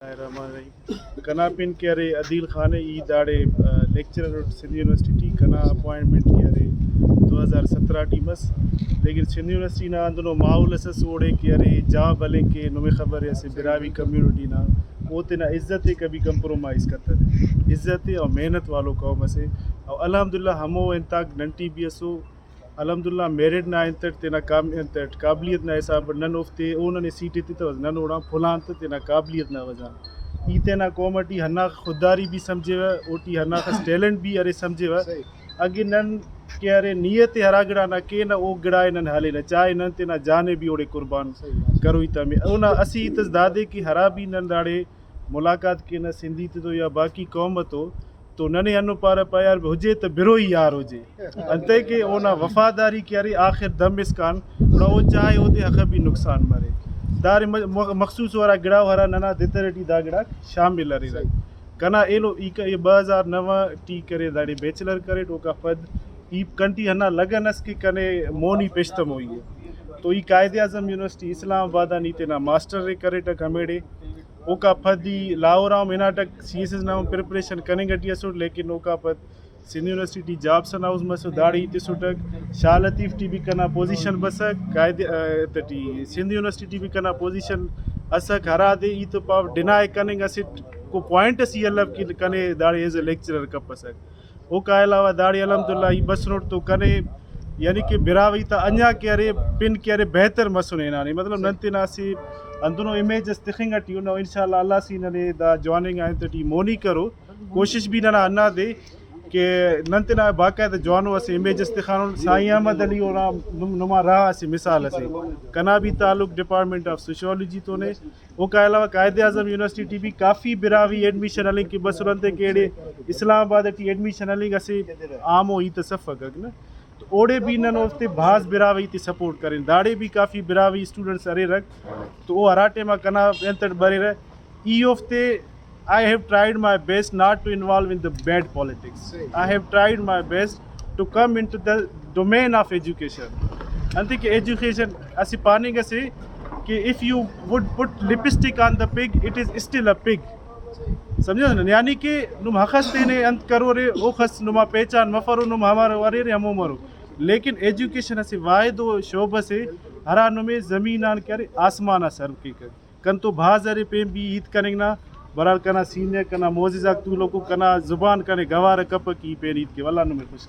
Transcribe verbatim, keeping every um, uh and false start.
الرحمن الرحیم۔ کنا پن کہ ارے عدیل خان ءِ، ای داڑے، آ، لیکچرر اٹ سندھ یونیورسٹی ٹی۔ کنا اپوائنٹمنٹ کہ ارے دو ہزار سترہ ٹی مس، لیکن سندھ یونیورسٹی نا ہندنو ماحول اس ئس اوڑے کہ ارے جاب ہلنگ کہ نمے خبر ءِ اسہ براہوئی کمیونٹی نا او تینا عزت ءِ کبھی کمپرومائز کتنے۔ عزت ءِ اور محنت والو قوم اسے، اور الحمدللہ ہمو انتاک نن ٹی بھی اسو۔ الحمدللہ میرٹ نا انت اٹ تینا کام-، انت اٹ قابلیت نا حساب اٹ نن اوفتے، او ننے سیٹ ایتتوس، نن اوڑان پھلان تہ تینا قابلیت نا وجہ غان۔ ای تینا قوم اٹی ہندا خودداری بھی سمجھیوہ، اوٹی ہنداخس ٹیلنٹ بھی ارے سمجھیوہ۔ صحیح۔ اگہ نن کہ ارے نیت ءِ ہرا گڑا نا کینہ، او گڑا ءِ نن ہلینہ، چاہے نن تینا جان ءِ بھی اوڑے قربان صحیح۔ کروئی تہ۔ اونا اسہ ہیت اس دادے کہ ہرا بھی نن داڑے ملاقات کینہ سندھی تے تو یا باقی قوم تو، تو ننے ہندن پارہ پا یار ہجے تہ بروئی یار ہجے۔ انتئے کہ اونا وفاداری کہ ارے آخر دم اسکان، گڑا او چاہے اودے اخہ بھی نقصان مرے۔ دارے م-، م-، مخصوص ہرا گڑاؤ ہرا ننا دتر ٹی دا گڑاک شامل اریر۔ کنا ایلو ای ک-، ای بہ ہزار نو ٹی کرے داڑے بیچلر کریٹ، اوکا پد ای کنٹی ہندا لگن اس کہ کنے مونی پیشتموئی ءِ۔ تو ای قائد اعظم یونیورسٹی اسلام آباد آن ای تینا ماسٹر ءِ کریٹک ہمیڑے۔ اوکا پد ای لاہور آن ہم ہناٹک، سی ایس ایس نا ہم پریپریشن کننگ ٹی اسٹ، لیکن اوکا پد Sindh university T jobs announce Masu, داڑے ای تسٹک۔ شاہ لطیف ٹی بھی کنا پوزیشن بسک، قائد، آ، تٹی سندھ یونیورسٹی ٹی بھی کنا پوزیشن اسک، ہرادے ای تو پاو ڈینائی کننگ اسٹ کو پوائنٹ اس ای الو کہ کنے داڑے ایز اے لیکچرر کپسک۔ اوکا علاوہ داڑے الحمدللہ ای بسنٹ تو کنے یعنی کہ براہوئی تا انجا کہ ارے پن کہ ارے بہتر مسنے ہنانے، مطلب نن تینا اسہ ہندنو امیج اس تخنگ ٹی ان، انشاءاللہ اللہ سی ننے دا جواننگ آ انت ٹی مونی کرو۔ کوشش بھی ننا ہندادے کہ نن تینا باقاعدہ جوانو اسہ امیج اس تخانن۔ سائیں احمد علی اونا نم-، نما راہ اسہ مثال اسے۔ کنا بھی تعلق ڈپارٹمنٹ آف سوشیولوجی تونے۔ اوکا علاوہ قائد اعظم یونیورسٹی ٹی بھی کافی براہوئی ایڈمیشن ہلنگ کہ بسر انتے کہ ایڑے اسلام آباد ٹی ایڈمیشن ہلنگ اسہ عامو ہیت اس افک نا۔ تو اوڑے بھی نن اوفتے بھاز براہوئی تے سپورٹ کرین، داڑے بھی کافی براہوئی اسٹوڈنٹس اریرک۔ تو او ہرا ٹائما کنا انت اٹ بریرہ، ای اوفتے I have tried my best not to involve in the bad politics. I have tried my best to come into the domain of education. انتے کہ ایجوکیشن اسہ پاننگ اسے کہ if you would put lipstick on the pig, it is still a pig. سمجھو نا؟ یعنی کہ نم ہخس تینے انت کرورے، اوخس نما پہچان مفرو، نم ہمارو ارے ہمو مرو۔ لیکن ایجوکیشن اسہ واحد و شعبہ سے ہرا نمے زمین آن کہ ارے آسمان آ سر کیک۔ کنتو بھاز ارے پین بھی ہیت کننگ نا، بہرحال کنا سینئر، کنا معزز آک تولوکو، کنا زبان کنے گوارہ کپک کہ ای پین ہیت کے۔ واللہ نمے خوش۔